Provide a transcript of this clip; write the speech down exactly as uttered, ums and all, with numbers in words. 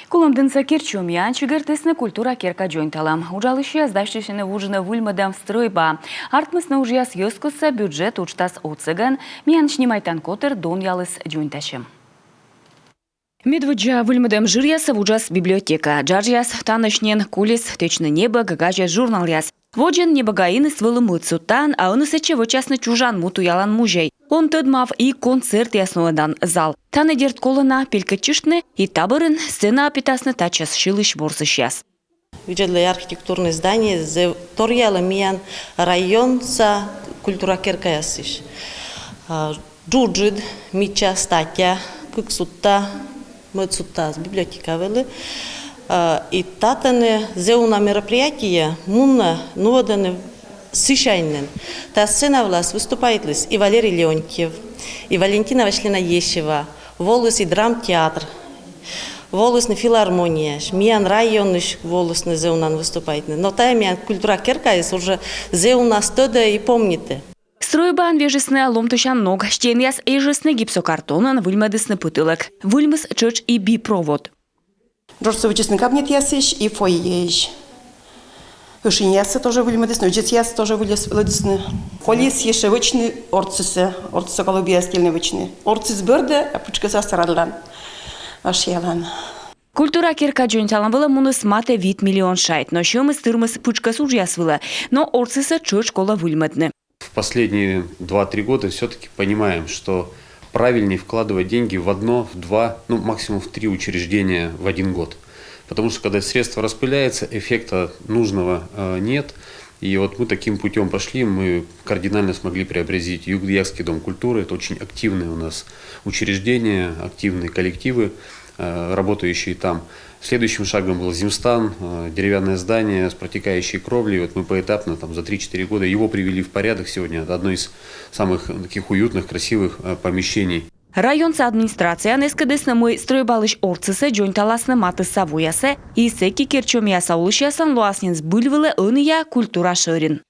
Кулӧмдінса Керчомъяын чукӧртісны культура керка дзоньталӧм. Уджалысьяс дасьтысьӧны вуджны выльмӧдӧм стрӧйбаӧ. Артмисны уджъяс йӧзкостса бюджет уджтас отсӧгӧн. Миян снимайтан котыр донъяліс дзоньтасьӧм. Медводдза выльмӧдӧм жыръясӧ вуджас библиотека. Джаджъяс танысь нин куліс тэчны небӧг, газет, журналъяс. Водзын небӧгаиныс вӧлі мӧд судтаын, а ӧні сэтчӧ вӧчасны чужан му туялан музей. Он тӧдмав и концертъяс нуӧдан зал. Тані, дерт, колӧ на пелькӧдчыштны, и та бӧрын сценаӧ петасны татчӧс сьылысь-ворсысьяс. Видзӧдлӧй архитектурнӧй здание, зэв торъялӧ миян районса культура керкаясысь. А, джуджыд, мича, статя, кык судта, мӧд судтас библиотека вӧлі. А, и татӧні зэв уна мероприятие мунӧ, нуӧдӧны сысянь нин. Та сцена вылас выступайтліс и Валерий Леонтьев, и Валентина Васильевна Есева, воліс и драмтеатр, волісны филармонияысь, миян районысь волісны зэв унаӧн выступайтны. Но тайӧ миян культура керкаыс уже зэв уна тӧдӧ и помнитӧ. Стрӧйбаын вежисны ломтысян ног, стенъяс эжисны гипсокартонӧн, выльмӧдісны пӧтӧлӧк. Выльмис тшӧтш и би провод. Джоджсӧ вӧчисны кабинетъясысь и фойеысь. Ӧшиньяссӧ тоже выльмӧдісны, ӧдзӧсъяс тоже выльмӧдісны. Колис ещӧ вӧчны ортсысӧ, ортсысӧ колӧ обязательнӧ вӧчны. Ортсыс бӧрдӧ, а пытшкӧсас радлан, вашъялан. Культура керка дзоньталӧм вылӧ муніс матӧ вит миллион шайт, но сьӧмыс тырмис пытшкӧс уджъяс вылӧ, но ортсысӧ тшӧтш колӧ выльмӧдны. В последние два-три года все-таки понимаем, что правильнее вкладывать деньги в одно, в два, ну, максимум в три учреждения в один год. Потому что, когда средства распыляются, эффекта нужного, э, нет. И вот мы таким путём пошли, мы кардинально смогли преобразить Югдыякский дом культуры. Это очень активные у нас учреждения, активные коллективы, э, работающие там. Следующим шагом был Зимстан, э, деревянное здание с протекающей кровлей. Вот мы поэтапно, там, за три-четыре года его привели в порядок. Сегодня это одно из самых таких уютных, красивых, э, помещений. Районса администрацияын эскӧдісны, мый стрӧйбалысь ортсысӧ дзоньталасны матысса воясӧ, и сэки керчомъяса олысьяслӧн лоас нин збыль вылӧ ӧнія культура шӧрин.